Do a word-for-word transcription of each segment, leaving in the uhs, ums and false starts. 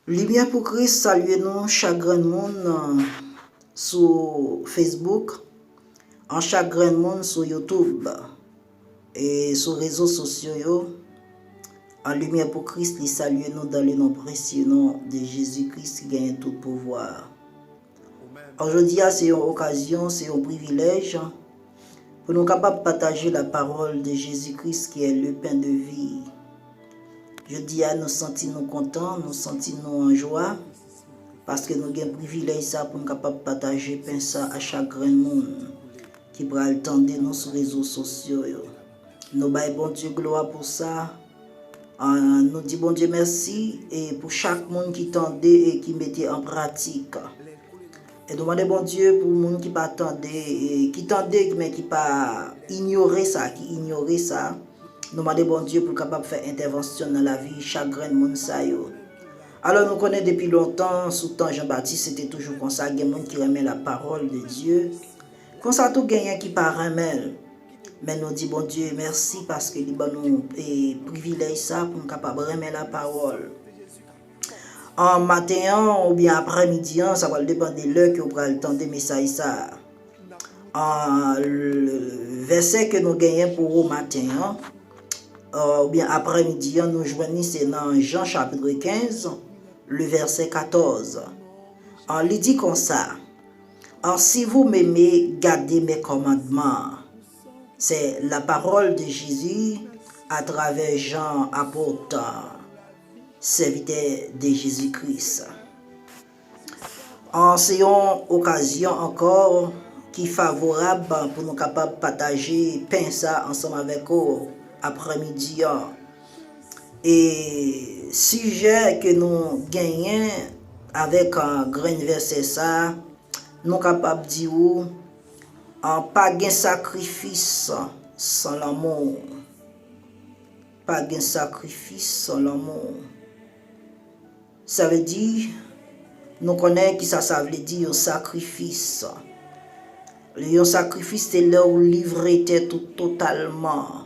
Limyè pou Kris salye nou chak grenn moun, euh, sou Facebook, an chak grenn moun sou YouTube, e sou rezo sosyo yo. An Limyè pou Kris, li salye nou dans le nom précieux nom de Jésus-Christ ki genyen tout pouvwa. An jodi a, se yon okazyon, se yon privilèj pou nou kapab pataje la parole de Jésus-Christ qui est le pain de vie. Jodi a, nou santi nou kontan, nou santi nou an jwa, paske nou gen privilèj sa pou nou kapab pataje pen sa a chak grenn moun ki pral tande nou sou rezo sosyo yo. Nou bay Bondye glwa pou sa. Ah, nou di Bondye mèsi e pou chak moun ki tande e ki mete an pratik. E nou mande Bondye pou moun ki pa tande, e ki tande, men ki pa inyore sa, ki inyore sa. Nou mande Bondye pou l kapab fè entèvansyon nan lavi chak grenn moun sa yo. Alò, nou konnen depi lontan, sou tan Jan Batis, se te toujou konsa, gen moun ki renmen la parole de Dieu. Konsa tou, genyen ki pa renmen l. Men nou di Bondye mèsi paske li ban nou, e, privilèj sa pou nou kapab renmen la parole. An maten an oubyen aprèmidi an, sa pral depann de lè ke w pral tande mesaj sa a. An, le vèsè ke nou genyen pou ou maten an, euh, oubyen aprèmidi an, nou jwenn li se nan Jan chapit kenz, le vèsè katòz. An, li di konsa, An, si vous m'aimez, gardez mes commandements. C'est la parole de Jésus à travers Jean, apôtre, serviteur de Jésus-Christ. An, se yon okazyon ankò ki favorab pou nou kapab pataje pen sa ansanm avèk ou aprèmidi an. E sijè ke nou genyen avèk, ah, grenn vèsè sa, nou kapab di ou, ah, pa gen sakrifis san lanmou. Pa gen sakrifis san lanmou. Sa vle di, nou konnen kisa sa vle di yon sakrifis. Yon sakrifis se lè ou livre tèt ou totalman.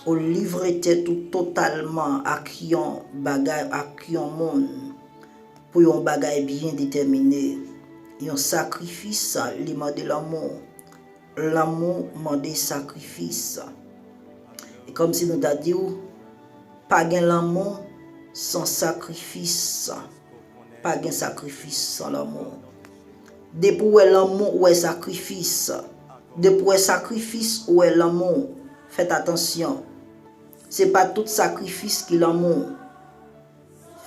Ou livre tèt ou totalman ak yon bagay, ak yon moun, pou yon bagay byen detèmine. Yon sakrifis, li mande lanmou. Lanmou mande sakrifis. E kòmsi nou ta di w, pa gen lanmou san sakrifis. Pa gen sakrifis san lanmou. Depi w wè lanmou, ou wè sakrifis. Depi w wè sakrifis, ou wè lanmou. Fèt atansyon. Se pa tout sakrifis ki lanmou.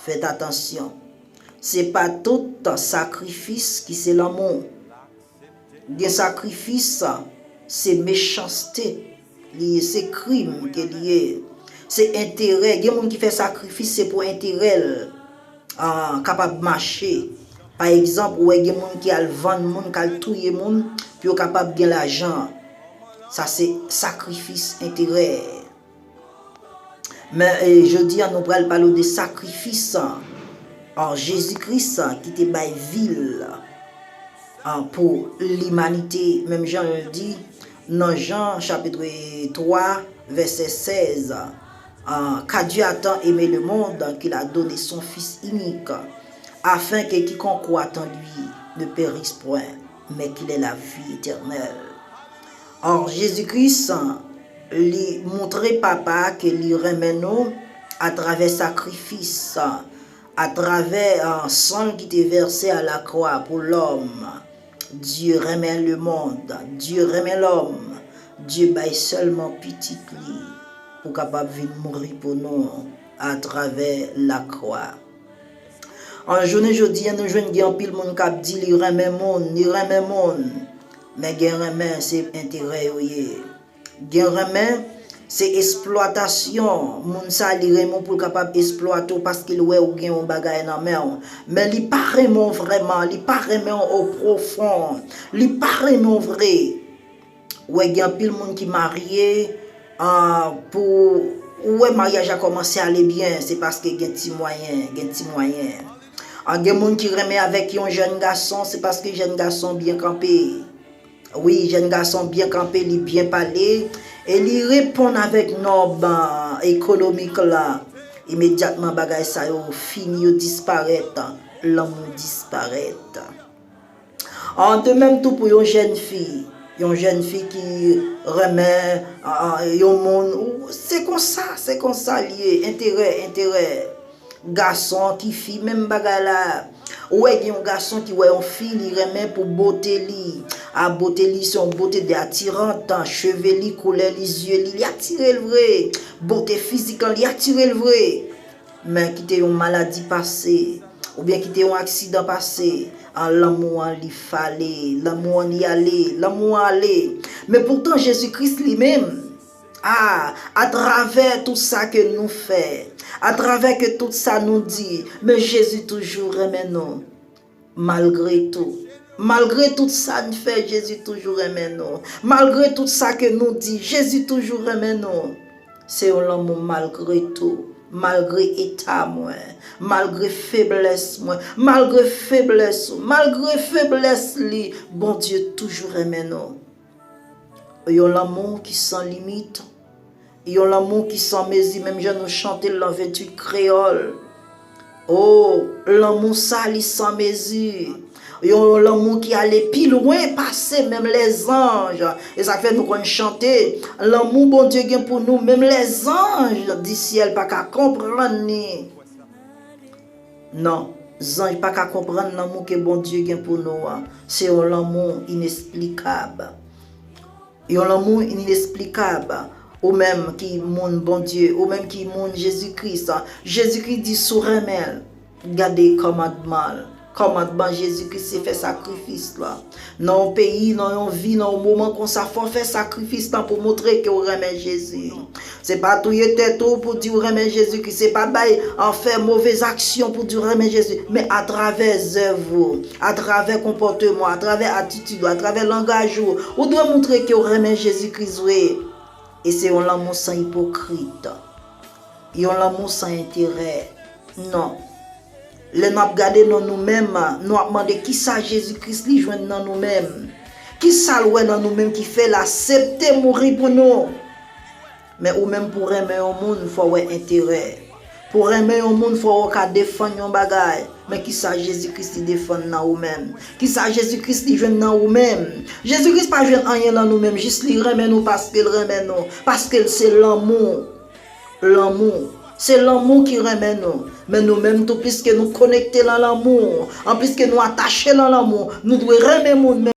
Fèt atansyon. Se pa tout sakrifis ki se lanmou. Gen sakrifis, se mechanste li ye, se krim ke li ye. Se enterè. Gen moun ki fè sakrifis, se pou enterè l, ah, kapab mache. Pa egzanp, ou wè gen moun ki al vann moun, k al touye moun, pou yo kapab gen lajan. Sa se sakrifis enterè. Men, e, jodi a, nou pral pale w de sakrifis, an, Jezi Kris, ki te bay vi l, an, pou limanite. Menm jan l di nan Jan chapit twa, vèsè sèz, an, Car Dieu a tant aimé le monde qu'il a donné son Fils unique, afin que quiconque croit en lui ne périsse point, mais qu'il ait la vie éternelle. Or, Jezi Kris, li montre Papa a ke li renmen nou atravè sakrifis, atravè, euh, san l ki te vèse a lakwa pou lòm. Dye renmen lemonn, Dye renmen lòm, Dye bay sèlman Pitit li pou kapab vin mouri pou nou atravè lakwa. An jounen jodi a, nou jwenn gen anpil moun k ap di li renmen moun, li renmen moun, men gen renmen se enterè yo ye. Gen renmen se eksplwatasyon. Moun sa li renmen w pou l kapab eksplwate w paske l wè ou gen yon bagay nan men w. Men li pa renmen w vrèman, li pa renmen w o pwofon, li pa renmen w vre. Ou wè gen anpil moun ki marye, ah, pou ou wè maryaj la kòmanse ale byen, se paske gen ti mwayen, gen ti mwayen. Ah, gen moun ki renmen avèk yon jèn gason, se paske jèn gason byen kanpe. Wi, jèn gason byen kanpe, li byen pale, e li reponn avèk nòm, ah, ekonomik la. Imedyatman bagay sa yo fini, yo disparèt, lanmou disparèt. An, de menm tou pou yon jèn fi, yon jèn fi ki renmen, ah, yon moun, ou, se konsa, se konsa l ye, enterè, enterè. Gason ki fi, menm bagay la. Ou wè gen yon gason ki wè yon fi, li renmen pou bote li. A, bote li se yon bote de atirant, cheve li, koulè li, zye li, li atire l vre. Bote fizik lan, li atire l vre. Men kite yon maladi pase, oubyen kite yon aksidan pase, an, lanmou an li fale, lanmou an li ale, lanmou an ale. Men poutan Jezi Kris li menm, a, atravè tout sa ke nou fè, atravè ke tout sa nou di, men Jezi toujou renmen nou. Malgre tou, malgre tout sa n fè, Jezi toujou renmen nou. Malgre tout sa ke nou di, Jezi toujou renmen nou. Se yon lanmou malgre tou, malgre eta mwen, malgre feblès mwen, malgre feblès ou, malgre feblès li, Bondye toujou renmen nou. Yon lanmou ki san limit, yon lanmou ki san mezi, menm jan nou chante l nan venntuit kreyòl. O, lanmou sa li san mezi. Yon lanmou ki ale pi lwen pase menm lèzanj. E sa k fè nou konn chante, lanmou Bondye gen pou nou, menm lèzanj di syèl pa ka konprann li. Non, zanj pa ka konprann lanmou ke Bondye gen pou nou an. Se yon lanmou inesplikab. Yon lanmou inesplikab. Ou menm ki moun Bondye, ou menm ki moun Jezi Kris. Jezi Kris di si w renmen l, gade kòmandman l. Kòmandman Jezi Kris se fè sakrifis la. Nan yon peyi, nan yon vi, nan yon moman konsa, fò w fè sakrifis lan pou montre ke w renmen Jezi. Se pa touye tèt ou pou di w renmen Jezi Kris. Se pa bay, an, fè move aksyon pou di w renmen Jezi. Men atravè zèv ou, atravè konpòteman w, atravè atitid ou, atravè langaj ou, ou dwe montre ke w renmen Jezi Kris vre. E se yon lanmou san ipokrit. Yon lanmou san enterè. Non. Lè n ap gade nan nou menm, nou ap mande kisa Jezi Kris li jwenn nan nou menm. Kisa l wè nan nou menm ki fè l aksepte mouri pou nou? Men ou menm pou w renmen yon moun, fò w wè enterè. Pou w renmen yon moun, fò w ka defann yon bagay. Men kisa Jezi Kris li defann nan ou menm? Kisa Jezi Kris li jwenn nan ou menm? Jezi Kris pa jwenn anyen nan nou menm, jis li renmen nou paske l renmen nou, paske l se lanmou. Lanmou. Se lanmou ki renmen nou. Men nou menm tou, pliske nou konekte nan lanmou, an, pliske nou atache nan lanmou, nou dwe renmen moun menm.